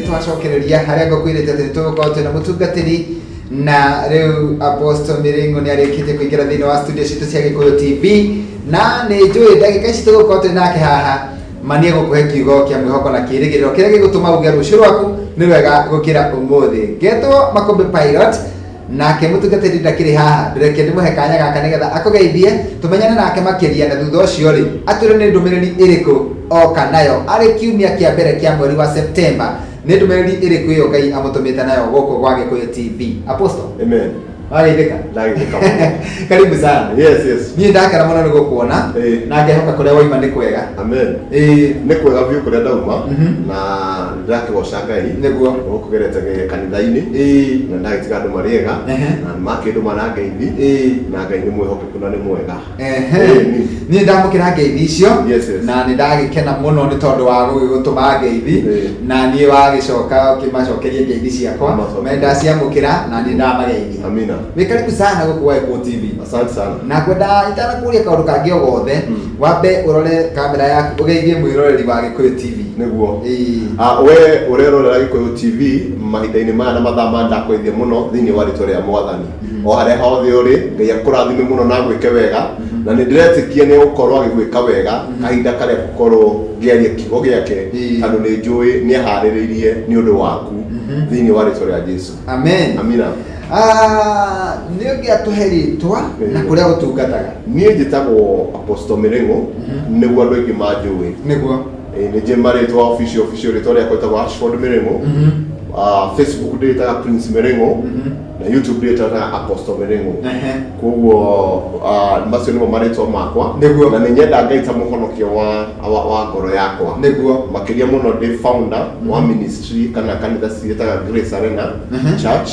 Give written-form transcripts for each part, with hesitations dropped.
Twacokereria harĩa ngũkwĩrĩte atĩ nĩ tũgũkorwo twĩna mũtungatĩri, na rĩu Apostle Mĩrĩng'o nĩ arĩkĩtie kũingĩra thĩinĩ wa studio citũ cia Gĩkũyũ TV, na nĩ njũĩ ndagĩka ici tũgũkorwo twĩ nake haha ma nĩ egũkũhe kiugo kĩa mwĩhoko na kĩĩrĩgĩrĩro kĩrĩa gĩgũtũma uge rũciũ rwaku nĩ rwega gũkĩra ũmũthĩ. Ngetwo Makũmbĩ Pilot, nake mũtungatĩri ndakĩrĩ haha. Ndĩreke ndĩmũhe kanya gaka nĩgetha akũgeithie, tũmenyane nake makĩria, na thutha ũcio rĩ, atwĩre nĩ ndũmĩrĩri ĩrĩkũ oka nayo arĩ kiumia kĩa mbere kĩa mweri wa Septemba. Nĩ ndũmĩrĩri ĩrĩkũ ĩyo Ngai amũtũmĩte nayo gũkũ gwa Gĩkũyũ TV? Apostle. Amen. Wageithĩka? Ndageithĩka mũno. Karibu sana. Yes. Niĩ ndakena mũno nĩ gũkuona na ngehoka kũrĩa waima nĩ kwega. Amen. Nĩ kwega biũ kũrĩa ndauma na ndĩrakĩgoca Ngai. Gũkũ gerete kanitha-inĩ na ndagĩtiga andũ marĩ ega na makĩndũma na ngeithi na Ngai nĩ mwĩhokeku na nĩ mwega. Niĩ ndamũkĩra ngeithi icio Yes. na nĩ ndagĩkena mũno nĩ tondũ wa gũgĩgũtũma ngeithi na niĩ wagĩcoka ũkĩmacokeria ngeithi ciakwa. Macokeria. Me ndaciamũkĩra na niĩ ndamageithia. Amina. Wĩ karibu sana gũkũ gwa Gĩkũyũ TV. Asante sana. Na ngwenda itanakũria kaũndũ kangĩ o gothe, wambe ũrore kamera yaku, ũgeithie mwĩroreri wa Gĩkũyũ TV. Nĩguo. Ĩĩ. We ũrerorera Gĩkũyũ TV mahinda-inĩ maya na mathaa maya, ndakũgeithia mũno thĩinĩ wa rĩtwa rĩa Mwathani. O harĩa hothe ũrĩ, Ngai akũrathime mũno na agwĩke wega, na nĩ ndĩretĩkia nĩ egũkorwo agĩgwĩka wega kahinda karĩa ngũkorwo ngĩaria kiugo gĩake, tondũ nĩ njũĩ nĩ aharĩrĩirie nĩ ũndũ waku thĩinĩ wa rĩtwa rĩa Jesu. Amen. Amina. Ah, nĩ ũngĩatũhe rĩtwa na kũrĩa ũtungataga? Niĩ njĩtagwo Apostle Mĩrĩng'ũ, nĩguo andũ aingĩ manjũĩ. Ĩĩ, nĩ njĩ marĩtwa official rĩtwa rĩakwa rĩtagwo Ashford Mĩrĩng'ũ. Ah, Facebook ndĩĩtaga Prince Mĩrĩng'ũ na YouTube ndĩĩtaga Apostle Mĩrĩng'ũ. Koguo macio nĩmo marĩtwa makwa. Na nĩ nyenda Ngai ta mũhonokia wa ngoro yakwa. Makĩria mũno ndĩ founder wa ministry kana kanitha ciĩtaga Grace Arena Church.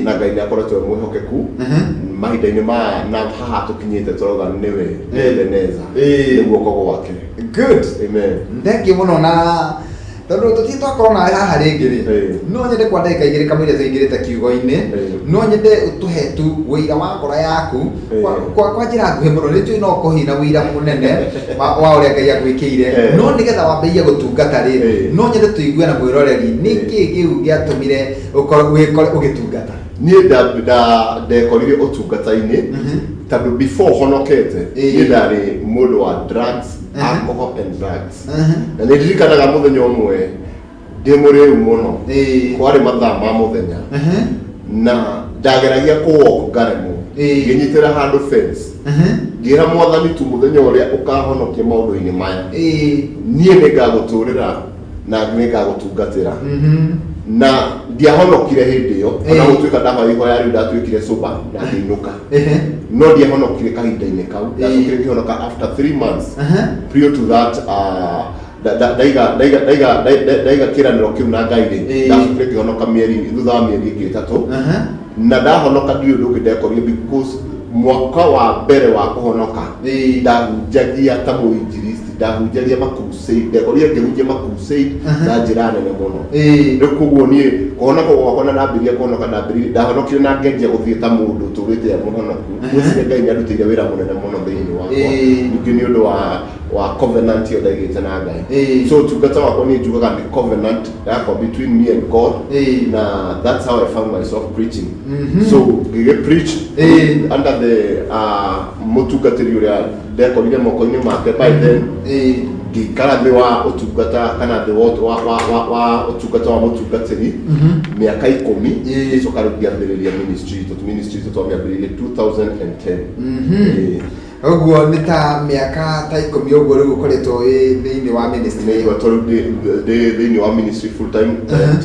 Na Ngai nĩ akoretwo e mwĩhokeku mahinda-inĩ maya, na haha tũkinyĩte tũrauga nĩwe Ebeneza nĩ guoko gwake. Good. Amen. Thank you mũno, na tondũ tũtirĩ twakorwo nawe haha rĩngĩ rĩ, no nyende kwa ndagĩka 2 kamũira tũingĩrĩte kiugo-inĩ, no nyende ũtũhe tu wĩira wa ngoro yaku kwa njĩra nguhĩ mũno. Nĩ njũĩ no ũkorwo na wĩira mũnene wa ũrĩa Ngai agwĩkĩire, no nĩgetha wambĩrĩrie gũtungata rĩ, no nyende tũigue na mwĩroreri nĩkĩ kĩu gĩatũmire ũkorwo wĩkore ũgĩtungata. Niĩ ndekorire ũtungata-inĩ tondũ before honokete, niĩ ndarĩ mũndũ wa drugs, alcohol and drugs, na nĩ ndirikanaga mũthenya ũmwe ndĩ mũrĩu mũno, kwarĩ mathaa ma mũthenya na ndageragia kũwalk ngaremwo, ngĩnyitĩra handũ fence, ngĩra Mwathani tu, mũthenya ũrĩa ũkahonokia maũndũ-inĩ maya, niĩ nĩ ngagũtũrĩra na nĩ ngagũtungatĩra. Na ndiahonokire hĩndĩ ĩyo, ona gũtuĩka ndahoya ihoya rĩu, ndatuĩkire sober na ngĩinũka, no ndiahonokire kahinda-inĩ kau. Ndacokire ngĩhonoka after 3 months. Prior to that, ndaiga kĩranĩro kĩu na Ngai rĩ, ndacokire ngĩhonoka mĩeri thutha wa mĩeri ĩngĩ 3. Na ndahonoka, ndirĩ ũndũ ũngĩ ndekorire, because mwaka wa mbere wa kũhonoka ndahunjagia ta mũinjilisti, ndahunjagia macrusade, ndekorire ngĩhunjia macrusade na njĩra nene mũno. Rĩu koguo niĩ kũhonoka gwakwa, na ndambĩrĩria kũhonoka, ndambĩrĩirie, ndahonokire na ngenjia gũthiĩ ta mũndũ ũtũrĩte e mũhonoku. Ngwĩciria Ngai nĩ arutĩire wĩra mũnene mũno thĩinĩ wakwa, ningĩ nĩ ũndũ wa covenant ĩyo ndaigĩte na Ngai. So ũtungata wakwa, niĩ njugaga nĩ covenant yakwa between me and God, na that's how I found myself preaching. So ngĩgĩ preach under the mũtungatĩri ũrĩa ndekorire moko-inĩ make by then. Ngĩikara thĩ wa ũtungata kana thĩ wa ũtungata wa mũtungatĩri mĩaka 10. Ngĩcoka rĩu ngĩambĩrĩria ministry itũ. Ministry itũ twamĩambĩrĩirie 2010. Ĩĩ. Ũguo nĩ ta mĩaka ta 10 ũguo rĩu ũkoretwo wĩ thĩinĩ wa ministry. Nĩ tondũ ndĩ thĩinĩ wa ministry full time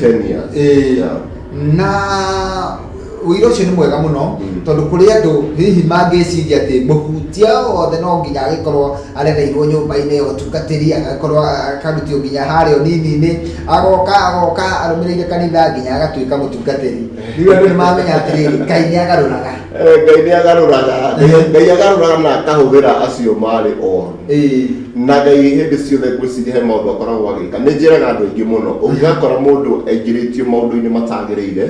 10 years. Yeah. Na ũira ũcio nĩ mwega mũno, tondũ kũrĩ andũ hihi mangĩciria atĩ mũhutia wothe no nginya agĩkorwo arereirwo nyũmba-inĩ ya ũtungatĩri, agakorwo akarutio nginya harĩa ũnini-inĩ, agoka arũmĩrĩire kanitha nginya agatuĩka mũtungatĩri. Rĩu andũ nĩ mamenya atĩrĩrĩ, Ngai nĩ agarũraga. Ngai nĩ agarũraga. Ngai agarũraga na akahũthĩra acio marĩ oru. Na Ngai hĩndĩ ciothe, ngwĩciria he maũndũ akoragwo agĩka. Nĩ njĩraga andũ aingĩ mũno, ũngĩgakora mũndũ aingĩrĩtio maũndũ-inĩ matagĩrĩire,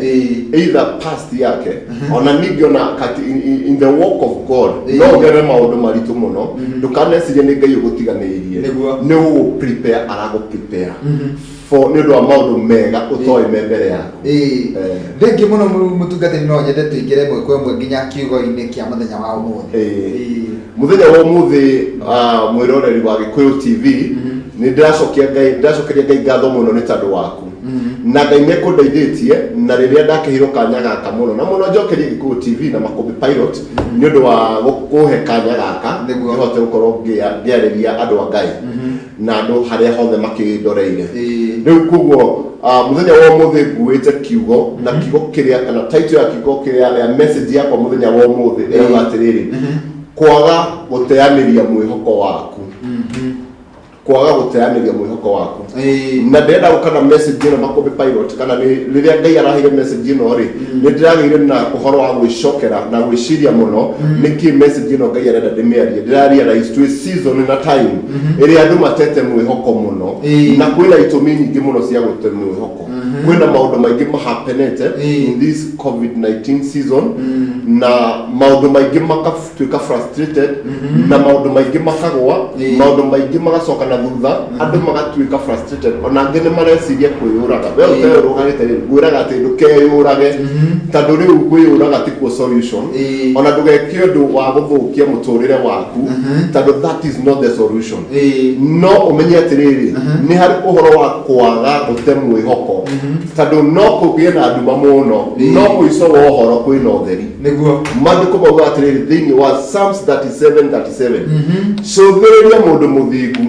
either past yake, ona ningĩ ona kati in the work of God, no ũgerere maũndũ maritũ mũno, ndũkanecirie nĩ Ngai ũgũtiganĩirie. Nĩ gũgũ prepare aragũ prepare. For nĩ ũndũ wa maũndũ mega ũtoĩ me mbere yaku. Thengiũ mũno mũtungatĩri, no nyende tũingĩre ĩmwe kwa ĩmwe nginya kiugo-inĩ kĩa mũthenya wa ũmũthĩ. Mũthenya wa ũmũthĩ, mwĩroreri wa Gĩkũyũ TV, nĩ ndĩracokia Ngai, ndĩracokeria Ngai ngatho mũno nĩ tondũ waku, na Ngai nĩ ekũndeithĩtie na rĩrĩa ndakĩheirwo kanya gaka mũno na mũno njokerie Gĩkũyũ TV na Makũmbĩ Pilot nĩ ũndũ wa kũhe kanya gaka ngĩhote gũkorwo ngĩarĩria andũ a Ngai na andũ harĩa hothe makĩndoreire. Rĩu koguo mũthenya wa ũmũthĩ nguĩte kiugo, na kiugo kĩrĩa kana title ya kiugo kĩrĩa ya message yakwa mũthenya wa ũmũthĩ ĩrauga atĩrĩrĩ, kwaga gũteanĩria mwĩhoko waku, kwaga gũteanĩria mwĩhoko waku. Na ndĩrenda gũka na message ĩno, Makũmbĩ Pilot, kana nĩ rĩrĩa Ngai araheire message ĩno rĩ, nĩ ndĩragĩire na ũhoro wa gwĩcokera na gwĩciria mũno nĩkĩ message ĩno Ngai arenda ndĩmĩarie. Ndĩra realize twĩ season na time ĩrĩa andũ matete mwĩhoko mũno, na kwĩna itũmi nyingĩ mũno cia gũte mwĩhoko. Kwĩna maũndũ maingĩ mahapenete in this COVID-19 season, na maũndũ maingĩ makatuĩka frustrated, na maũndũ maingĩ makagwa, maũndũ maingĩ magacoka na thutha, andũ magatuĩka frustrated, ona angĩ nĩ mareciria kwĩyũraga. We ũteyũrũgagĩte rĩ, ngwĩraga atĩ ndũkeyũrage, tondũ rĩu kwĩyũraga tikuo solution. Ona ndũgeke ũndũ wa gũthũkia mũtũrĩre waku, tondũ that is not the solution. No ũmenye atĩrĩrĩ, nĩ harĩ ũhoro wa kwaga gũte mwĩhoko, tondũ no kũgĩe na nduma mũno, no mũico wa ũhoro kwĩna ũtheri. Maandĩko mauga atĩrĩrĩ thĩinĩ wa Psalms 37 37, cũthĩrĩria mũndũ mũthingu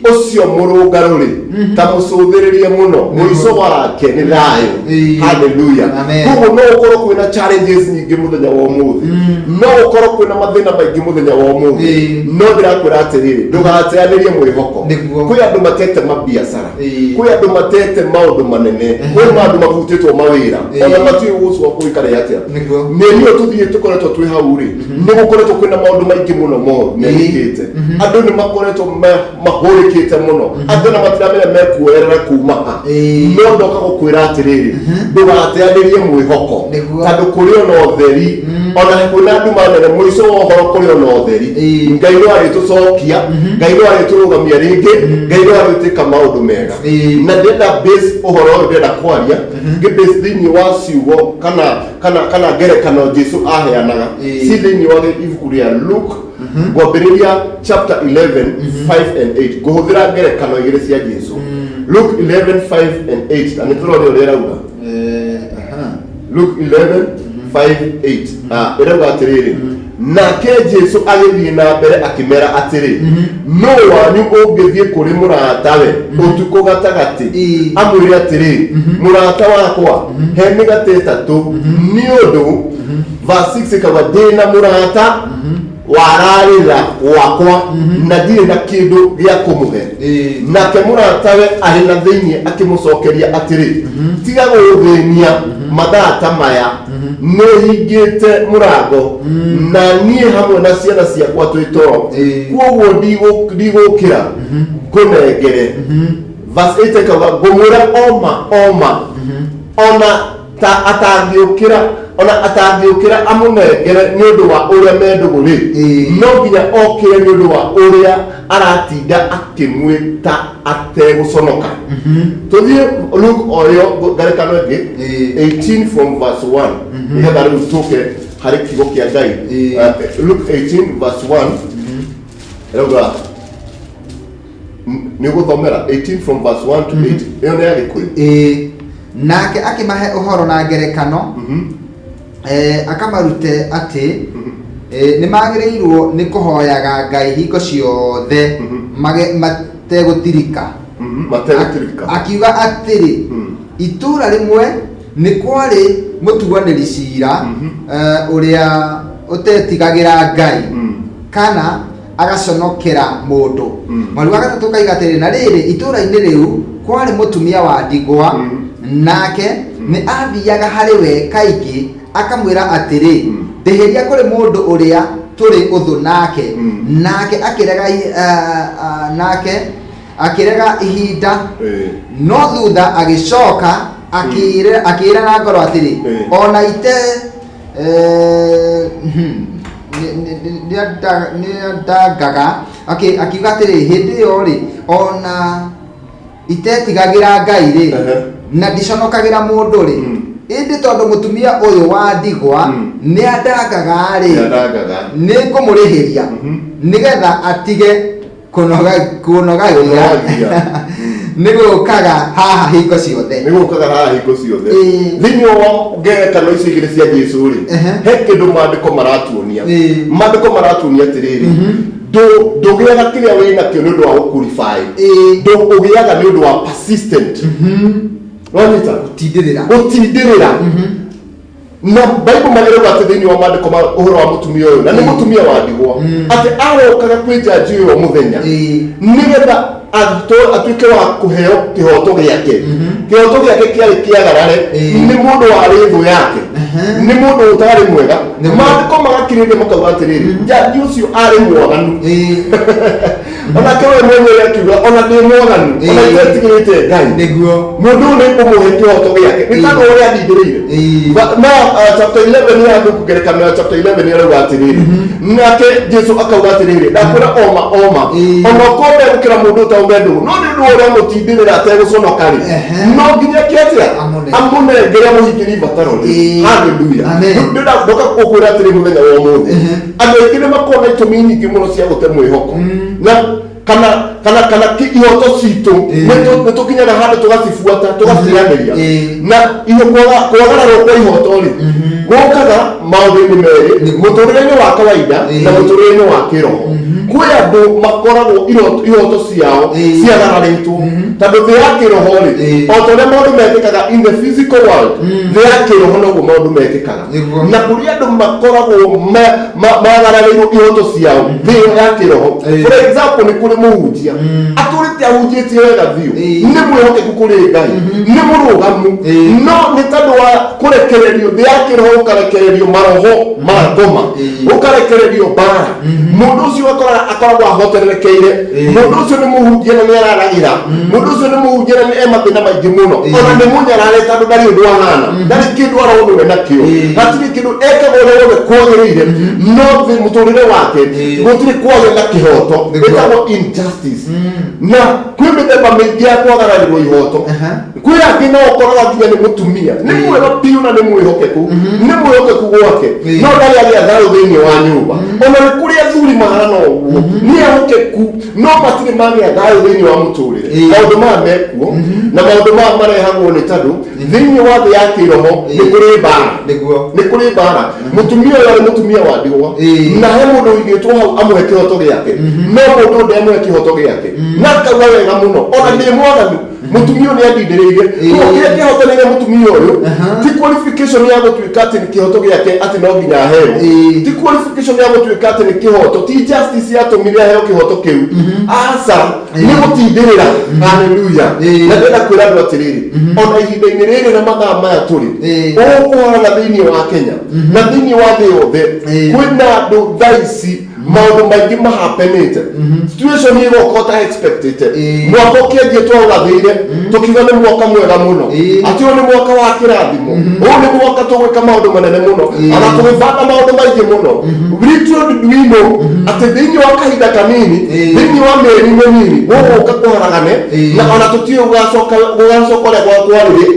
ũcio mũrũngarũ rĩ, ta mũcũthĩrĩrie mũno, mũico wake nĩ thayũ. Haleluya. Amen. Koguo no gũkorwo kwĩna challenges nyingĩ mũthenya wa ũmũthĩ, no gũkorwo kwĩna mathĩna maingĩ mũthenya wa ũmũthĩ, no ndĩrakwĩra atĩrĩrĩ, ndũgateanĩrie mwĩhoko. Kwĩ andũ matete mabiacara, kwĩ andũ matete maũndũ manene, kwĩ andũ mabutĩtwo mawĩra, ona matiũĩ gũcoka gũikare atĩa. Mĩeri ĩyo tũthiĩ tũkoretwo twĩ hau rĩ, nĩ gũkoretwo kwĩna maũndũ maingĩ mũno moru mekĩkĩte. Andũ nĩ makoretwo mahũrĩkĩte mũno, andũ na matiramenya mekuoerera kuma ha. No ndoka gũkwĩra atĩrĩrĩ, ndũgateanĩrie mwĩhoko, tondũ kũrĩ ona ũtheri, ona kwĩna nduma nene, mũico wa ũhoro kũrĩ ona ũtheri. Ngai no arĩtũcokia, Ngai no arĩtũrũgamia rĩngĩ, Ngai no arĩtĩka maũndũ mega. Na ndĩrenda base ũhoro ũyũ ndĩrenda kwaria ngĩ base thĩinĩ wa ciugo kana ngerekano Jesu aheanaga, ci thĩinĩ wa ibuku rĩa Luke, ngwambĩrĩria chapter 11 5 and 8. Ngũhũthĩra ngerekano igĩrĩ cia Jesu. Luke 11 5 and 8, na nĩ tũrore ũrĩa ĩrauga. Luke 11 5 8. Ĩrauga atĩrĩrĩ, nake Jesu agĩthiĩ na mbere akĩmera atĩrĩ, nũ wanyu ũngĩthiĩ kũrĩ mũratawe ũtukũ gatagatĩ, amwĩre atĩrĩ, 'Mũrata wakwa, he mĩgate ĩtatũ, nĩ ũndũ,' verse 6 ĩkauga, 'ndĩ na mũrata wararĩra gwakwa na ndirĩ na kĩndũ gĩa kũmũhe.' Nake mũratawe arĩ na thĩinĩ akĩmũcokeria atĩrĩ, 'Tiga gũthĩnia, mathaa ta maya nĩ hingĩte mũrango, na niĩ hamwe na ciana ciakwa twĩ toro, kuoguo ndigũkĩra ngũnengere.' Verse 8 ĩkauga, 'Ngũmwĩra oma oma, ona ta atangĩũkĩra, ona atangĩũkĩra amũnengere nĩ ũndũ wa ũrĩa me ndũgũ rĩ, no nginya okĩre nĩ ũndũ wa ũrĩa aratinda akĩmwĩta ategũconoka.' Tũthiĩ Luke o ĩyo ngerekano ĩngĩ, 18 from verse 1, nĩgetha rĩu tũke harĩ kiugo kĩa Ngai. Luke 18 verse 1 ĩrauga, nĩ ũgũthomera 18 from verse 1 to 8, ĩyo nĩ ya Gĩkũyũ. Nake akĩmahe ũhoro na ngerekano, akamarute atĩ nĩ magĩrĩirwo nĩ kũhoyaga Ngai hingo ciothe mategũtirika. Mategũtirika. Akiuga atĩrĩ, itũũra rĩmwe nĩ kwarĩ mũtuanĩri cira ũrĩa ũtetigagĩra Ngai kana agaconokera mũndũ. Mweri wa gatatũ kaiga atĩrĩ, na rĩrĩ, itũũra-inĩ rĩu kwarĩ mũtumia wa ndigwa, nake nĩ athiaga harĩ we kaingĩ akamwĩra atĩrĩ, 'Ndĩhĩria kũrĩ mũndũ ũrĩa tũrĩ ũthũ nake.' Nake akĩrega, nake akĩrega ihinda, no thutha agĩcoka akĩĩra na ngoro atĩrĩ, ona ite nĩandangaga. Akiuga atĩrĩ, hĩndĩ ĩyo rĩ, ona Itetigagĩra Ngai rĩ, na ndiconokagĩra mũndũ rĩ, ĩndĩ tondũ mũtumia ũyũ wa ndigwa nĩ andangaga rĩ, Nĩandangaga. Nĩ ngũmũrĩhĩria nĩgetha atige kũnogagia Kũnogagia. Nĩ gũkaga haha hingo ciothe. Nĩ gũkaga haha hingo ciothe. Thĩinĩ wa ngerekano icio igĩrĩ cia Jesu rĩ, he kĩndũ maandĩko maratuonia. Maandĩko maratuonia atĩrĩrĩ, ndũgĩaga kĩrĩa wĩ nakĩo nĩ ũndũ wa gũqualify. Ũgĩaga nĩ ũndũ wa persistent. Wanyita? Tindĩrĩra. Gũtindĩrĩra. Na Bible mageragwo atĩ thĩinĩ wa maandĩko ma ũhoro wa mũtumia ũyũ, na nĩ mũtumia wa ndigwa, atĩ arokaga kwĩ njanji ũyũ o mũthenya nĩgetha atuĩke wa kũheo kĩhoto gĩake. Kĩhoto gĩake kĩarĩ kĩagarare nĩ mũndũ warĩ thũ yake, nĩ mũndũ ũtarĩ mwega. Maandĩko magakirĩrĩria makauga atĩrĩrĩ, njanji ũcio arĩ mwaganu. Onake we mwenyewe akiuga, ona ndĩ mwaganu, ona itetigĩrĩte Ngai, mũndũ ũyũ nĩ ngũmũhe kĩhoto gĩake nĩ tondũ ũrĩa andindĩrĩire. Na chapter 11 ya Luke, ngerekano ya chapter 11 ĩrauga atĩrĩrĩ, nake Jesu akauga atĩrĩrĩ, ndakwĩra oma oma, ona okorwo ndegũkĩra mũndũ ũtaũme ndũgũ, no nĩ ũndũ wa ũrĩa mũtindĩrĩra ategũconoka rĩ, no nginya kĩ atĩa? Amũnengere. Amũnengere, amũhingĩrie ibataro rĩ. Haleluya. Ndĩrenda ndoka gũkwĩra atĩrĩ, mũthenya wa ũmũthĩ andũ aingĩ nĩ makoragwo na itũmi nyingĩ mũno cia gũte mwĩhoko na kana ihoto citũ. Nĩ tũkinyaga handũ tũgacibuata, tũgacianĩria. Na iho kwagararwo kwa ihoto rĩ, gũkaga maũndũ-inĩ merĩ, mũtũrĩre-inĩ wa kawaida na mũtũrĩre-inĩ wa kĩroho. Kwĩ andũ makoragwo ihoto ciao ciagararĩtwo, tondũ thĩ ya kĩroho rĩ, o ta ũrĩa maũndũ mekĩkaga in the physical world, thĩ ya kĩroho noguo maũndũ mekĩkaga. Na kũrĩ andũ makoragwo magararĩirwo ihoto ciao thĩ ĩyo ya kĩroho. For example, nĩ kũrĩ mũhunjia atũrĩte ahunjĩtie wega biũ, nĩ mwĩhokeku kũrĩ Ngai, nĩ mũrũgamu, no nĩ tondũ wa kũrekererio thĩ ya kĩroho, gũkarekererio maroho ma ngoma, gũkarekererio mbara, mũndũ ũcio akoraga akoragwo ahotererekeire. Mũndũ ũcio nĩ mũhunjia na nĩ araragĩra, mũndũ ũcio nĩ mũhunjia na nĩ e mathĩna maingĩ mũno, ona nĩ mũnyarare tondũ ndarĩ ũndũ ahana, ndarĩ kĩndũ aronwo nakĩo, hatirĩ kĩndũ ekaga ũrĩa wothe kwagĩrĩire, no thĩ mũtũrĩre wake gũtirĩ kwagĩa na kĩhoto. Ĩtagwo injustice. Na kwĩ mĩthemba mĩingĩ ya kwagararĩrwo ihoto. Kwĩ angĩ no ũkoraga nginya nĩ mũtumia nĩ mwega biũ na nĩ mwĩhokeku, nĩ mwĩhokeku gwake, no ndarĩ agĩa thayũ thĩinĩ wa nyũmba. Ona nĩ kũrĩ athuri mahana ũguo, nĩ ehokeku no matirĩ magĩa thayũ thĩinĩ wa mũtũrĩre. Maũndũ maya mekuo, na maũndũ maya marehagwo nĩ tondũ thĩinĩ wa thĩ ya kĩroho nĩ kũrĩ mbara. Nĩ kũrĩ mbara. Mũtumia ũyũ arĩ mũtumia wa ndigwa, na he mũndũ ũigĩtwo hau amũhe kĩhoto gĩake, no mũndũ ũyũ ndamũhe kĩhoto gĩake, na akauga wega mũno, ona ndĩ mwaganu, mũtumia ũyũ nĩ andindĩrĩire. Koguo kĩrĩa kĩhotanĩire mũtumia ũyũ ti qualification ya gũtuĩka atĩ nĩ kĩhoto gĩake atĩ no nginya aheo, ti qualification ya gũtuĩka atĩ nĩ kĩhoto, ti justice yatũmire aheo kĩhoto kĩu, aca, nĩ gũtindĩrĩra. Haleluya. Na ndĩrenda kwĩra andũ atĩrĩrĩ, ona ihinda-inĩ rĩrĩ na mathaa maya tũrĩ, ũkũhana thĩinĩ wa Kenya na thĩinĩ wa thĩ yothe, kwĩna andũ thaa ici maũndũ maingĩ mahapenĩte, situation ĩgoka ũta expectĩte. Mwaka ũkĩanjia twaũrathĩire tũkiuga nĩ mwaka mwega mũno, atĩ ũyũ nĩ mwaka wa kĩrathimo, ũyũ nĩ mwaka tũgwĩka maũndũ manene mũno, ona tũgĩbanga maũndũ maingĩ mũno. Little did we know atĩ thĩinĩ wa kahinda kanini, thĩinĩ wa mĩeri mĩnini, gũgũka kũharagane, na ona tũtiũĩ gũgacoka ũrĩa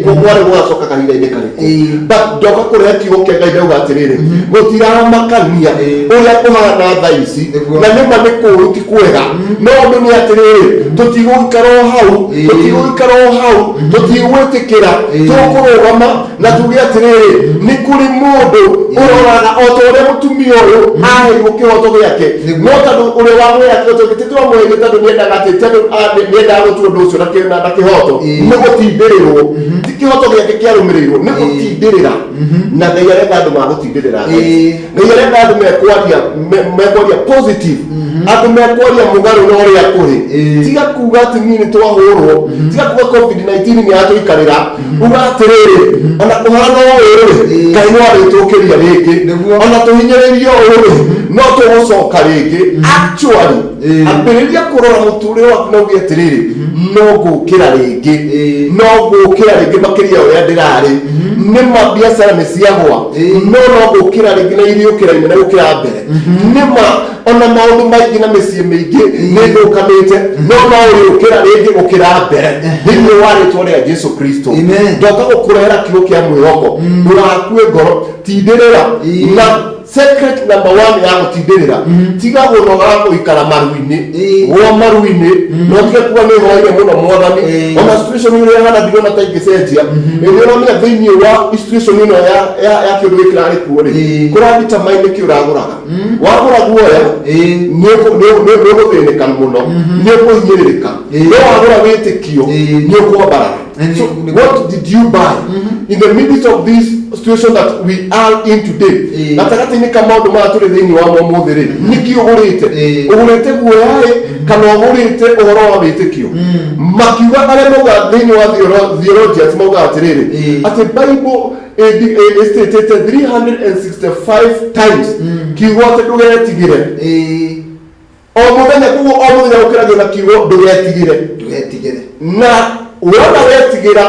kwarĩ gũgacoka kahinda-inĩ karĩkũ. But ndoka kũrehe kiugo kĩa Ngai, ndauga atĩrĩrĩ, gũtiramakania ũrĩa kũhana thaa ici. Na nĩma nĩ kũũru, ti kwega, no ũndũ nĩ atĩrĩrĩ, tũtigũikara o hau, tũtigũikara o hau, tũtigwĩtĩkĩra. Tũkũrũgama na tuge atĩrĩrĩ, nĩ kũrĩ mũndũ ũroraga o ta ũrĩa mũtumia ũyũ aheirwo kĩhoto gĩake. No tondũ ũrĩa wamwĩra kĩhoto gĩake ti wamũheire tondũ nĩendaga atĩ, tondũ nĩendaga gũtua ũndũ ũcio na kĩhoto, nĩ gũtindĩrĩrwo, ti kĩhoto gĩake kĩarũmĩrĩirwo, nĩ gũtindĩrĩra. Na Ngai arenda andũ magũtindĩrĩra. Ngai arenda andũ mekwaria positive, andũ mekwaria mũgarũ na ũrĩa kũrĩ. Tiga kuga atĩ niĩ nĩ twahũrwo, tiga kuga COVID-19 nĩ yatũikarĩra. Uga atĩrĩrĩ, ona kũhana ũũ rĩ, Ngai no arĩtũkĩria rĩngĩ. Ona tũhinyĩrĩrio ũũ rĩ, no tũgũcoka rĩngĩ. Actually, ambĩrĩria kũrora mũtũrĩre waku na uge atĩrĩrĩ, No ngũkĩra rĩngĩ. No ngũkĩra rĩngĩ makĩria ũrĩa ndĩrarĩ. Nĩ ma biacara nĩ ciagwa, no no ngũkĩra rĩngĩ na iriũkĩra inene gũkĩra mbere. Nĩ ma ona maũndũ maingĩ na mĩciĩ mĩingĩ nĩ ĩthũkanĩte, no no ũrĩũkĩra rĩngĩ gũkĩra mbere thĩinĩ wa rĩtwa rĩa Jesu Kristo. Amen. Ndoka gũkũrehera kiugo kĩa mwĩhoko. Ndũgakue ngoro, tindĩrĩra. Na secret number one ya gũtindĩrĩra, tiga gũnoga gũikara maru-inĩ. Gwa maru-inĩ no tige kuga nĩ hoire mũno Mwathani, ona situation ĩrĩa ĩhana ndirona ta ingĩcenjia. Ĩrĩa ũramenya thĩinĩ wa situation ĩno ya kĩũndũ gĩkĩ kĩrarĩ kuo rĩ, kũradetermine nĩkĩ ũragũraga. Wagũra guoya, nĩ ũgũthĩnĩka mũno, nĩ ũkũhinyĩrĩrĩka. No wagũra wĩtĩkio, nĩ ũkwambarara. So what did you buy in the midst of this situation that we are in today? Gatagatĩ-inĩ ka maũndũ maya tũrĩ thĩinĩ wa mo ũmũthĩ rĩ, nĩkĩ ũgũrĩte? Ũgũrĩte guoya-ĩ, kana ũgũrĩte ũhoro wa wĩtĩkio? Makiuga arĩa mauga thĩinĩ wa theologians mauga atĩrĩrĩ, atĩ Bible ĩstatĩte 365 times kiugo atĩ ndũgetigĩre. O mũthenya. Koguo o mũthenya ũkĩragio na kiugo ndũgetigĩre. Ndũgetigĩre. Na wona wetigĩra,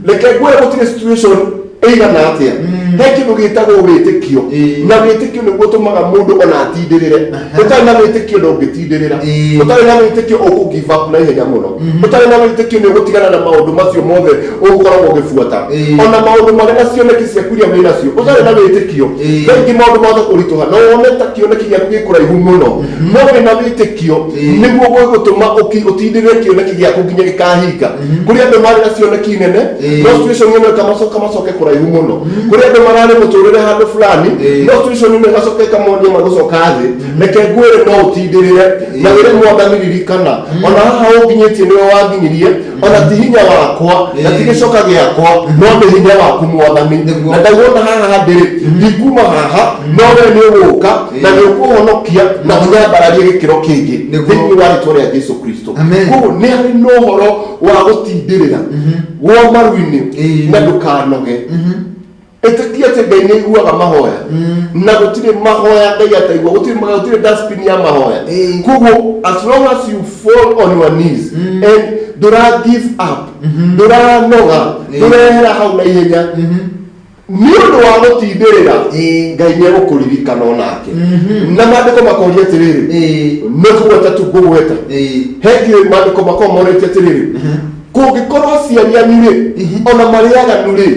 reke ngwĩre, gũtirĩ situation ĩigana atĩa, he kĩndũ gĩtagwo wĩtĩkio. Na wĩtĩkio nĩguo ũtũmaga mũndũ ona atindĩrĩre. Ũtarĩ na wĩtĩkio ndũngĩtindĩrĩra. Ũtarĩ na wĩtĩkio ũkũ give up na ihenya mũno. Ũtarĩ na wĩtĩkio nĩ ũgũtigana na maũndũ macio mothe ũgũkoragwo ũgĩbuata, ona maũndũ marĩa na cioneki ciaku iria wĩ nacio. Ũtarĩ na wĩtĩkio, thaingĩ maũndũ mahota kũritũha no wone ta kĩoneki gĩaku gĩ kũraihu mũno, no wĩna wĩtĩkio nĩguo gũgũtũma ũtindĩrĩre kĩoneki gĩaku nginya gĩkahinga. Kũrĩ andũ marĩ na cioneki nene, no situation ĩno ĩkamacoka macoke kũraihu mũno. Kũrĩ andũ mararĩ mũtũrĩre handũ fulani, no situation ĩno ĩgacoka ĩkamonia magũcoka thĩ. Reke ngwĩre, no ũtindĩrĩre na wĩre Mwathani, ririkana ona haha ũnginyĩtie nĩwe wanginyirie, ona ti hinya wakwa na ti gĩcoka gĩakwa, no nĩ hinya waku, Mwathani. Na ndauona haha ndĩrĩ, ndikuma haha, no we nĩ ũgũka na nĩ ũkũhonokia na ũnyambararie gĩkĩro kĩngĩ thĩinĩ wa rĩtwa rĩa Jesu Kristo. Amen. Koguo nĩ harĩ na ũhoro wa gũtindĩrĩra gwa maru-inĩ na ndũkanoge. Ĩtĩkia atĩ Ngai nĩ aiguaga mahoya, na gũtirĩ mahoya Ngai ataigua. Gũtirĩ dustbin ya mahoya. Koguo as long as you fall on your knees and ndũra give up, ndũranoga, ndũrehera hau na ihenya nĩ ũndũ wa gũtindĩrĩra, Ngai nĩ egũkũririkana onake. Na maandĩko makoria atĩrĩrĩ, nĩ kũgweta tu ngũgweta, he kĩ maandĩko makorwo morĩtie atĩrĩrĩ, kũngĩkorwo aciari anyu rĩ, ona marĩ aganu rĩ,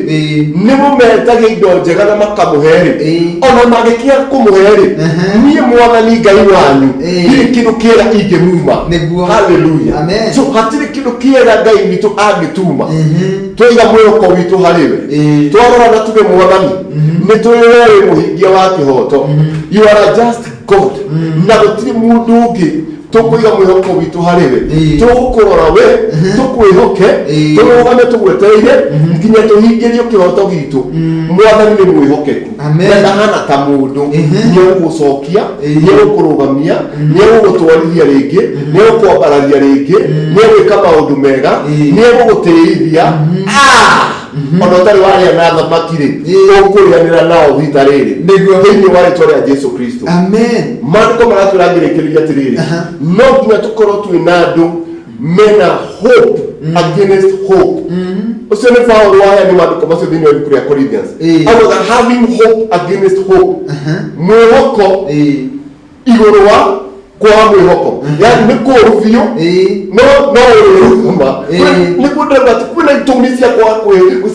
nĩ mũmetagia indo njega na makamũhe rĩ, ona mangĩkĩaga kũmũhe rĩ, niĩ Mwathani Ngai wanyu ndirĩ kĩndũ kĩega ingĩmuma. Haleluya. Amen. So hatirĩ kĩndũ kĩega Ngai witũ angĩtuma. Twaiga mwĩhoko witũ harĩ we, twarora na tuge, Mwathani, nĩ tũĩ we wĩ mũhingia wa kĩhoto. You are a just God, na gũtirĩ mũndũ ũngĩ tũkũiga mwĩhoko witũ harĩ we. Tũgũkũrora we, tũkwĩhoke, tũrũgame tũgwetereire nginya tũhingĩrio kĩhoto gitũ. Mwathani nĩ mwĩhokeku Amen. na ndahana ta mũndũ. Nĩ egũgũcokia, nĩ egũkũrũgamia, nĩ egũgũtwarithia rĩngĩ, nĩ egũkwambararia rĩngĩ, nĩ egwĩka maũndũ mega, nĩ egũgũtĩithia. Ah! Ona ũtarĩ warĩa na thamaki rĩ, ũkũrĩanĩra nao rita rĩrĩ thĩinĩ wa rĩtwa rĩa Jesu Kristo. Amen. Maandĩko maratwĩra ngĩrĩkĩrĩria atĩrĩrĩ, no nginya tũkorwo twĩ na andũ mena hope against hope. Ũcio nĩ Paũlũ waheani maandĩko macio thĩinĩ wa ibuku rĩa Corinthians. Augaga having hope against hope, mwĩhoko igũrũ wa kwaga mwĩhoko, yani nĩ kũũru biũ, no no ũrĩrũgama. Nĩguo ndĩrauga atĩ kwĩna itũmi cia kwaga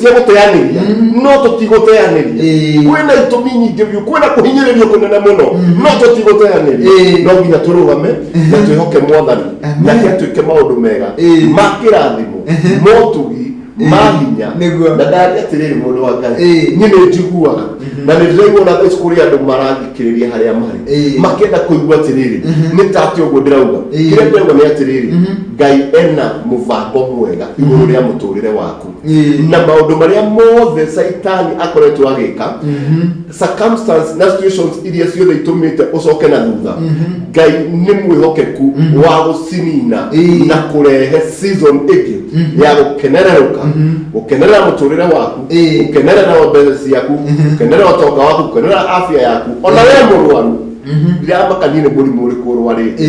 cia gũteanĩria, no tũtigũteanĩria. Kwĩna itũmi nyingĩ biũ, kwĩna kũhinyĩrĩrio kũnene mũno, no tũtigũteanĩria. No nginya tũrũgame na twĩhoke Mwathani nake atuĩke maũndũ mega ma kĩrathimo, motugi ma hinya. Na ndaria atĩrĩrĩ, mũndũ wa Ngai, niĩ nĩ njiguaga na nĩ ndĩraigua ona thaa ici kũrĩ andũ marathikĩrĩria harĩa marĩ, makĩenda kũigua atĩrĩrĩ, nĩ ta atĩ ũguo ndĩrauga. Kĩrĩa ndĩrauga nĩ atĩrĩrĩ, Ngai ena mũbango mwega igũrũ rĩa mũtũrĩre waku, na maũndũ marĩa mothe Caitani akoretwo agĩka, circumstance na situations iria ciothe itũmĩte ũcoke na thutha, Ngai nĩ mwĩhokeku wa gũcinina na kũrehe season ĩngĩ ya gũkenererũka, gũkenerera mũtũrĩre waku, gũkenerera mbeca ciaku, gũkenerera ũtonga waku, gũkenerera afya yaku. Ona we mũrwaru, ndiramaka niĩ nĩ mũrimũ ũrĩkũ ũrwarĩte,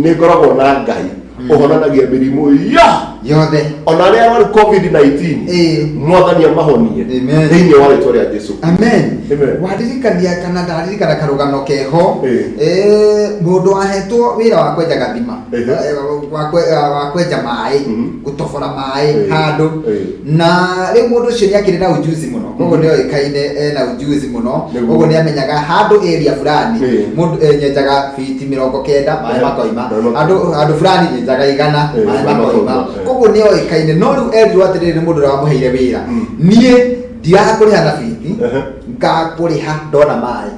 nĩ ngoragwo na Ngai ũhonanagia mĩrimũ yo. Yothe. Ona arĩa arwaru COVID-19, Mwathani amahonie Amen. thĩinĩ wa rĩtwa rĩa Jesu. Amen. Amen. Waririkania kana ndaririkana karũgano keho. Mũndũ ahetwo wĩra wa kwenja gathima, wa kwenja maĩ, gũtobora maĩ handũ, na rĩu mũndũ ũcio nĩ akĩrĩ na ujuzi mũno, koguo nĩ oĩkaine ena ujuzi mũno. Koguo nĩ amenyaga handũ area fulani mũndũ nyenjaga fiti 90 maĩ makoima, Maĩ makoima. handũ fulani nyenjaga 100 maĩ maĩ makoima. Makoima. Koguo nĩ oĩkaine, no rĩu erirwo atĩrĩrĩ nĩ mũndũ ũrĩa wamũheire wĩra, niĩ ndirakũrĩha na fiti, ngakũrĩha ndona maĩ.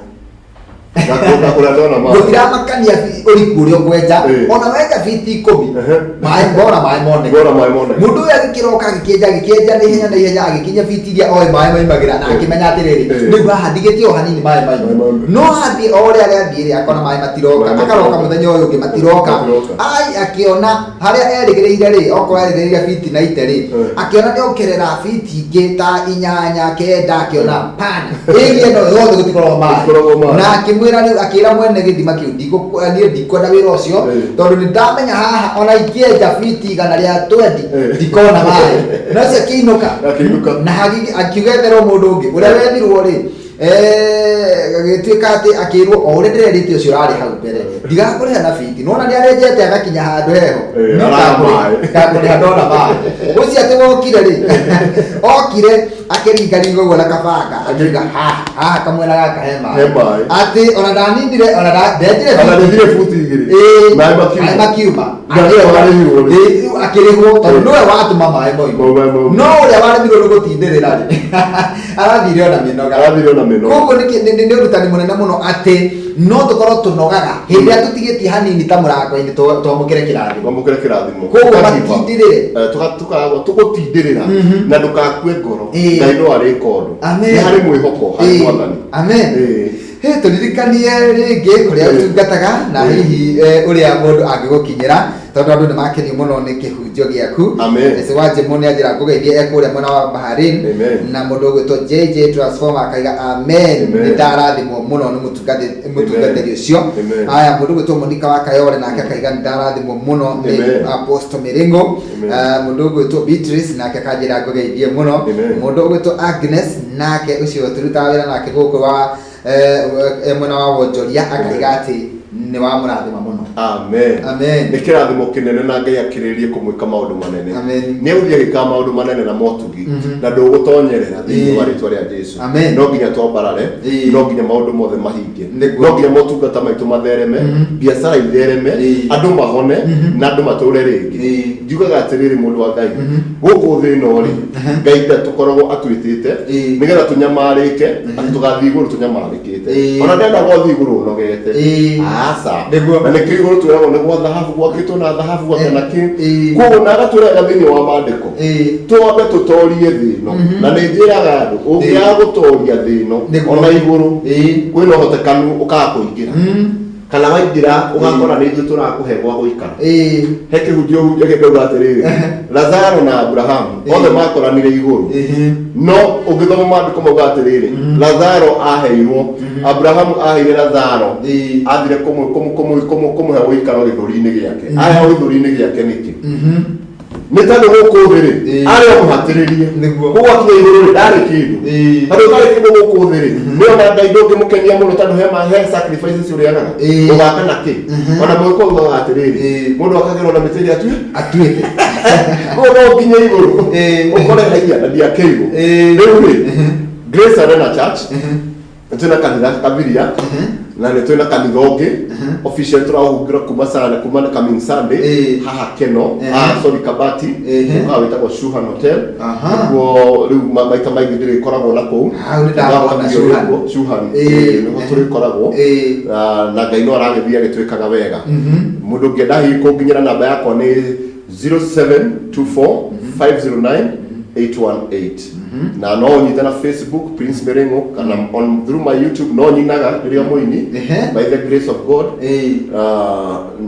Ngakũrĩa ndona maĩ. Gũtiramakania ũriku ũrĩa ũkwenja, ona wenja fiti 10, maĩ bora maĩ moneke. Bora maĩ moneke. Mũndũ ũyũ agĩkĩroka agĩkĩenja agĩkĩenja na ihenya na ihenya, agĩkinya fiti iria oĩ maĩ maimagĩra, na akĩmenya atĩrĩrĩ, rĩu haha ndigĩtie o hanini maĩ maime. Maĩ maime. No athiĩ o ũrĩa arĩathiĩ rĩ, akona maĩ matiroka, Maĩ akaroka matiroka. mũthenya ũyũ ũngĩ matiroka. Matiroka. Ai, akĩona harĩa erĩgĩrĩire rĩ, okorwo erĩgĩrĩire fiti na ite rĩ, akĩona nĩ ongerera fiti ingĩ ta 8 9, akĩona pana ĩrĩa ĩno yothe gũtikoragwo maĩ. Gũtikoragwo maĩ. Na akĩmwĩra rĩu, akĩra mwene gĩthima kĩu, niĩ ndikwenda wĩra ũcio, tondũ nĩ ndamenya haha ona ingĩenja fiti 120 ndikona maĩ. Na ũcio akĩinũka. Akĩinũka. Na akiuga etherwo mũndũ ũngĩ ũrĩa wethirwo rĩ, agĩtuĩka atĩ akĩrwo o ũrĩa ndĩrerĩte ũcio ũrarĩ hau mbere, ndigakũrĩha na fiti, nona nĩ arenjete agakinya handũ heho. Niĩ Araya maĩ. Ngakũrĩha ndona maĩ. Ũcio atĩ wokire rĩ, okire akĩringaringa ũguo na kabanga, akiuga haha haha kamwena gaka he maĩ. He maĩ. Atĩ ona ndaninire, ona ndenjire Ona fiti. ndethire buti 2. Maĩ makiuma. Maĩ makiuma. Na nĩwe warĩhirwo rĩ. Rĩu akĩrĩhwo tondũ nĩwe watũma maĩ moima. Maĩ moima. No ũrĩa waremirwo nĩ gũtindĩrĩra rĩ, arathire ona mĩnoga. Arathire ona mĩnoga. Koguo nĩ ũrutani mũnene mũno atĩ no tũkorwo tũnogaga hĩndĩ ĩrĩa tũtigĩtie hanini ta mũrango-inĩ twamũkĩre kĩrathimo. Twamũkĩre kĩrathimo. Koguo Tũkagiva. matindĩrĩre. Tũgũtindĩrĩra na ndũgakue ngoro. Ngai no arĩka ũndũ. Amen. Nĩ harĩ mwĩhoko harĩ Mwathani. Amen. Hĩ, tũririkanie rĩngĩ kũrĩa ũtungataga na hihi ũrĩa mũndũ angĩgũkinyĩra, tondũ andũ nĩ makenio mũno nĩ kĩhunjio gĩaku. Amen. Ese wa Jemo nĩ anjĩra ngũgeithie e kũrĩa mwena wa Bahrain. Amen. Na mũndũ ũgwĩtwo JJ Transformer akaiga amen. Amen. Nĩ ndarathimwo mũno nĩ mũtungatĩri ũcio. Amen. Aya, mũndũ ũgwĩtwo Monica wa Kayole nake akaiga nĩ ndarathimwo mũno nĩ Amen. Apostle Miringo. Amen. Mũndũ ũgwĩtwo Beatrice nake akanjĩra ngũgeithie mũno. Amen. Mũndũ ũgwĩtwo Agnes nake ũcio tũrutaga wĩra nake gũkũ wa mwena wa wonjoria akaiga atĩ nĩ wamũrathima mũno. Amen. Amen. Nĩ kĩrathimo kĩnene na Ngai akĩrĩrĩrie kũmwĩka maũndũ manene. Amen. Nĩ egũthiĩ agĩkaga maũndũ manene na motugi, na ndũgũtonyerera thĩinĩ wa rĩtwa rĩa Jesu. Amen. No nginya twambarare, no nginya maũndũ mothe mahinge, no nginya motungata maitũ mathereme, biacara ithereme, andũ mahone na andũ matũre rĩngĩ. Njugaga atĩrĩrĩ, mũndũ wa Ngai, gũkũ thĩ ĩno rĩ, Ngai ndatũkoragwo atwĩtĩte nĩgetha tũnyamarĩke, atĩ tũgathiĩ igũrũ tũnyamarĩkĩte. Ona ndendaga ũthiĩ igũrũ ũnogete. Aca. Nĩguo. Na nĩkĩo igũrũ twĩragwo nĩ gwa thahabu, gwakĩtwo na thahabu, gwakĩtwo na kĩ. Koguo na agatwĩraga thĩinĩ wa maandĩko, twambe tũtorie thĩ ĩno. Na nĩ njĩraga andũ, ũngĩaga gũtoria thĩ ĩno, ona igũrũ, kwĩna ũhotekanu ũkaga kũingĩra. Kana waingĩra ũgakora nĩ ithuĩ tũrakũhe gwa gũikara. He kĩhunjio hunjagia ngauga atĩrĩrĩ, Lazaro na Abrahamu othe makoranire igũrũ, no ũngĩthoma maandĩko mauga atĩrĩrĩ, Lazaro aheirwo, Abrahamu aheire Lazaro, athire kũmũhe ũikaro gĩthũri-inĩ gĩake. Aheo gĩthũri-inĩ gĩake nĩkĩ? Nĩ tondũ gũkũ thĩ rĩ, arĩ o mũhatĩrĩrie. Koguo akinya igũrũ rĩ, ndarĩ kĩndũ. Tondũ ũtarĩ kĩndũ gũkũ thĩ rĩ, nĩ ona Ngai ndũngĩmũkenia mũno, tondũ he sacrifices ũrĩagaga. Ũgaka na kĩ? Ona mũgĩkũyũ ugaga atĩrĩrĩ, mũndũ akagĩrwo na mĩtĩ ĩrĩa atuĩte. Koguo no ũkinye igũrũ ũkore haiya na ndiakĩirwo. Rĩu rĩ, Grace Arena Church, nĩ twĩna kanitha Kabiria, na nĩ twĩna kanitha ũngĩ official tũrahungĩra kuma sana, kuma coming Sunday, haha Keno, sorry, Kabati, ũkaga wĩtagwo Shuhan Hotel. Nĩkuo rĩu maita maingĩ ndĩrĩkoragwo na kũu. Hau nĩ ndakona Kabiria Shuhan. ũrĩkuo, Shuhan. Nĩho tũrĩkoragwo. Na Ngai no aragĩthiĩ agĩtwĩkaga wega. Mũndũ ũngĩenda hihi kũnginyĩra, namba yakwa nĩ 0724 509 818, na no ũnyite na Facebook Prince Miringo, kana on through my YouTube no nyinaga rĩrĩa mũini, by the grace of God.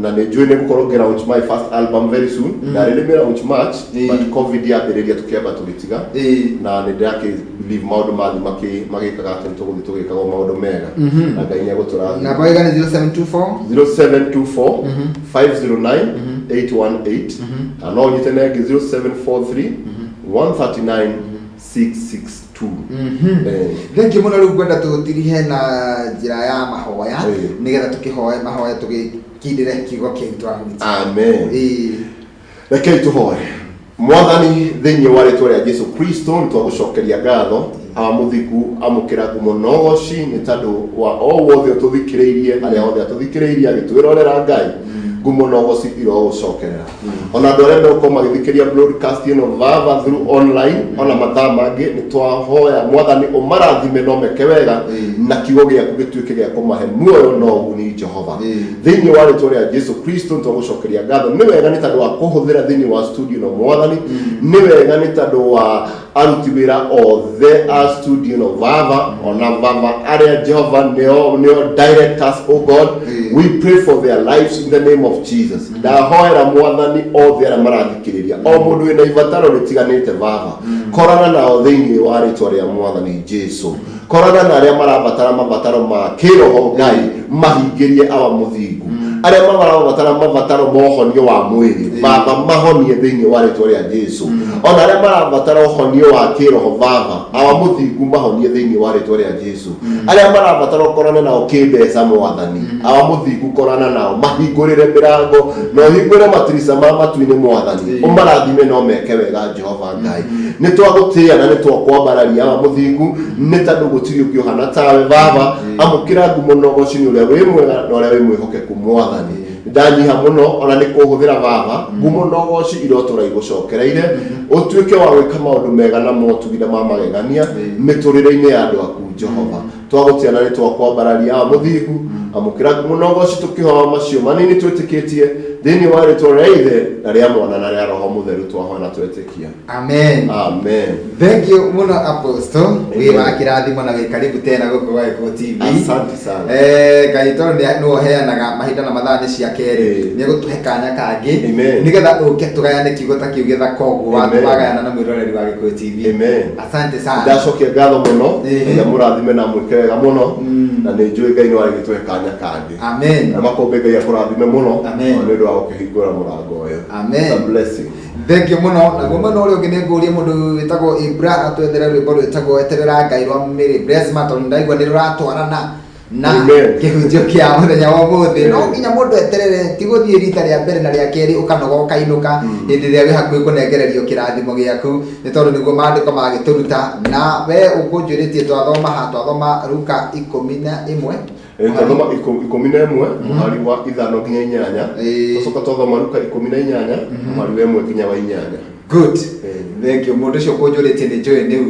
Na nĩ njũĩ nĩ ngũkorwo ngĩ launch my first album very soon. Ndarĩ nĩ launch March, but COVID yambĩrĩria tũkĩamba tũgĩtiga, na nĩ ndĩrakĩ believe maũndũ mathiĩ magĩkaga atĩ nĩ tũgũthiĩ tũgĩkaga maũndũ mega na Ngai nĩ egũtũrathima. Namba ĩga nĩ 0724 0724 509 818, na no ũnyite na ĩngĩ 0743 139 662. Thengiũ mũno. Rĩu ngwenda tũtirihe na njĩra ya mahoya, nĩgetha tũkĩhoe mahoya tũgĩkindĩre kiugo kĩu twahunjia. Amen. Rekei tũhoe. Mwathani, thĩinĩ wa rĩtwa rĩa Jesu Kristo, nĩ twagũcokeria ngatho. Awa mũthingu, amũkĩra ngumo na ũgoci nĩ tondũ wa o wothe ũtũthikĩrĩirie, arĩa othe atũthikĩrĩirie agĩtwĩrorera. Ngai, ngumo na ũgoci irogũcokerera. Ona andũ arĩa megũkorwo magĩthikĩria broadcast ĩno, Baba, through online ona mathaa mangĩ, nĩ twahoya Mwathani ũmarathime no meke wega, na kiugo gĩaku gĩtuĩke gĩa kũmahe muoyo na ũguni, Jehova. Thĩinĩ wa rĩtwa rĩa Jesu Kristo, nĩ twagũcokeria ngatho. Nĩ wega nĩ tondũ wa kũhũthĩra thĩinĩ wa studio ĩno, Mwathani. Nĩ wega nĩ tondũ wa aruti wĩra othe a studio ĩno, Baba, ona Baba arĩa, Jehova, nĩo directors. Oh God, we pray for their lives in the name of Jesus. Ndahoera Mwathani othe arĩa marathikĩrĩria, o mũndũ wĩna ibataro rĩtiganĩte, Baba, korana nao thĩinĩ wa rĩtwa rĩa Mwathani Jesu. Korana na arĩa marabatara mabataro ma kĩroho, Ngai, mahingĩrie, Awa mũthingu. Arĩa marabatara mabataro ma ũhonio wa mwĩrĩ, Baba, mahonie thĩinĩ wa rĩtwa rĩa Jesu. Ona arĩa marabatara ũhonio wa kĩroho, Baba, Awa mũthingu, mahonie thĩinĩ wa rĩtwa rĩa Jesu. Arĩa marabatara ũkorane nao kĩmbeca, Mwathani, Awa mũthingu, korana nao, mahingũrĩre mĩrango na ũhingũre matirica ma matu-inĩ, Mwathani, ũmarathime no meke wega. Jehova Ngai, nĩ twagũtĩĩa na nĩ twakwambararia, Awa mũthingu, nĩ tondũ gũtirĩ ũngĩ ũhana tawe. Baba, amũkĩra ngumo na ũgoci nĩ ũrĩa wĩ mwega na ũrĩa wĩ mwĩhokeku. Mwathani, ndanyiha mũno ona nĩ kũhũthĩra. Baba, ngumo na ũgoci irotũra igũcokereire. Ũtuĩke wa gwĩka maũndũ mega na motugi na ma magegania mĩtũrĩre-inĩ ya andũ aku. Jehova, twagũtĩa na nĩ twakwambararia. Awa mũthingu, amũkĩra ngumo na ũgoci tũkĩhoa macio manini twĩtĩkĩtie thĩinĩ wa rĩtwa rĩa Ithe na rĩa Mwana na rĩa Roho Mũtheru, twahoya na twetĩkia. Amen. Amen. Thank you mũno, Apostle. Wĩ wa kĩrathimo na wĩ karibu tena gũkũ gwa Gĩkũyũ TV. Asante sana. Ngai tondũ nĩwe ũheanaga mahinda na mathaa nĩ ciake rĩ, nĩ egũtũhe kanya kangĩ Amen. nĩgetha ũke tũgayane kiugo ta kĩu gĩthaka ũguo Amen. wagayana na mwĩroreri wa Gĩkũyũ TV. Amen. Asante sana. Ndacokia ngatho mũno. Ngai amũrathime na mwĩke wega mũno, na nĩ njũĩ Ngai no arĩgĩtũhe kanya kangĩ. Amen. Na makũmbĩ, Ngai akũrathime mũno Amen. nĩ ũndũ wa gũkĩhingũra mũrango ũyũ. Amen. It's a blessing. Thank you mũno. Naguo mwena ũrĩa ũngĩ nĩ ngũria mũndũ wĩtagwo Ibra atwethere rwĩmbo rwĩtagwo Eterera Ngai rwa Mary Bresma, tondũ ndaigua nĩ rũratwarana na Amen. kĩhunjio kĩa mũthenya wa ũmũthĩ. No Amen. nginya mũndũ eterere, ti gũthiĩ rita rĩa mbere na rĩa kerĩ ũkanoga ũkainũka hĩndĩ ĩrĩa wĩ hakuhĩ kũnengererio kĩrathimo gĩaku, nĩ tondũ nĩguo maandĩko magĩtũruta. Na we ũkũnjũrĩtie twathoma ha twathoma Luka 11. Twathoma 11 mũhari wa 5 nginya 8. Twacoka twathoma Luka 18 mũhari wa 1 nginya wa 8. Good. Thank you. Mũndũ ũcio kũnjũrĩtie nĩ njũĩ nĩu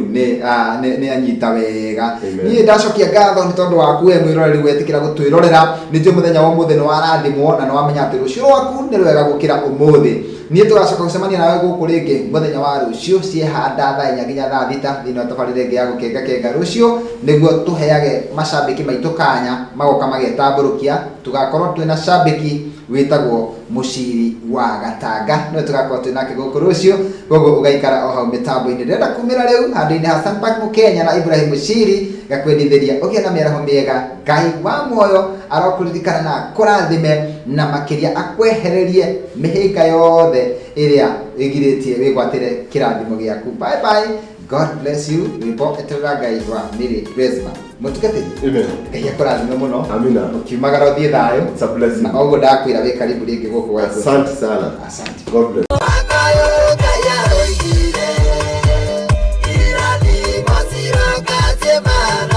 nĩ anyita wega. Amen. Niĩ ndacokia ngatho nĩ tondũ waku we mwĩroreri wetĩkĩra gũtwĩrorera. Nĩ njũĩ mũthenya wa ũmũthĩ nĩ warathimwo na nĩ wamenya atĩ rũciũ rwaku nĩ rwega gũkĩra ũmũthĩ. Niĩ tũgacoka gũcemania nawe gũkũ rĩngĩ mũthenya wa rũciũ ciehanda thaa 4 nginya thaa 6 thĩinĩ wa tabarĩra ĩngĩ ya Gũkengakenga. Rũciũ nĩguo tũheage macambĩki maitũ kanya magoka magetambũrũkia. Tũgakorwo twĩna cambĩki wĩtagwo Mũciri wa Gatanga, nĩwe tũgakorwo twĩ nake gũkũ rũciũ, koguo ũgaikara o hau mĩtambo-inĩ. Ndĩrenda kumĩra rĩu handũ-inĩ ha Sanpak Mũkenya na Ibrahim Mũciri, ngakwendithĩria ũgĩe na mĩaraho mĩega. Ngai wa muoyo arokũririkana na akũrathime, na makĩria akwehererie mĩhĩnga yothe ĩrĩa ĩgirĩtie wĩgwatĩre kĩrathimo gĩaku. Bye bye, God bless you. Rwĩmbo Eterera Ngai rwa Mary Resma. Mũtungatĩri, Amen. Ngai akũrathime mũno. Amina. Ũkiumagara ũthiĩ thayũ. It's a blessing. Na oguo ndakwĩra, wĩ karibu rĩngĩ gũkũ gwa Gĩkũyũ. Asante sana. Asante. God bless.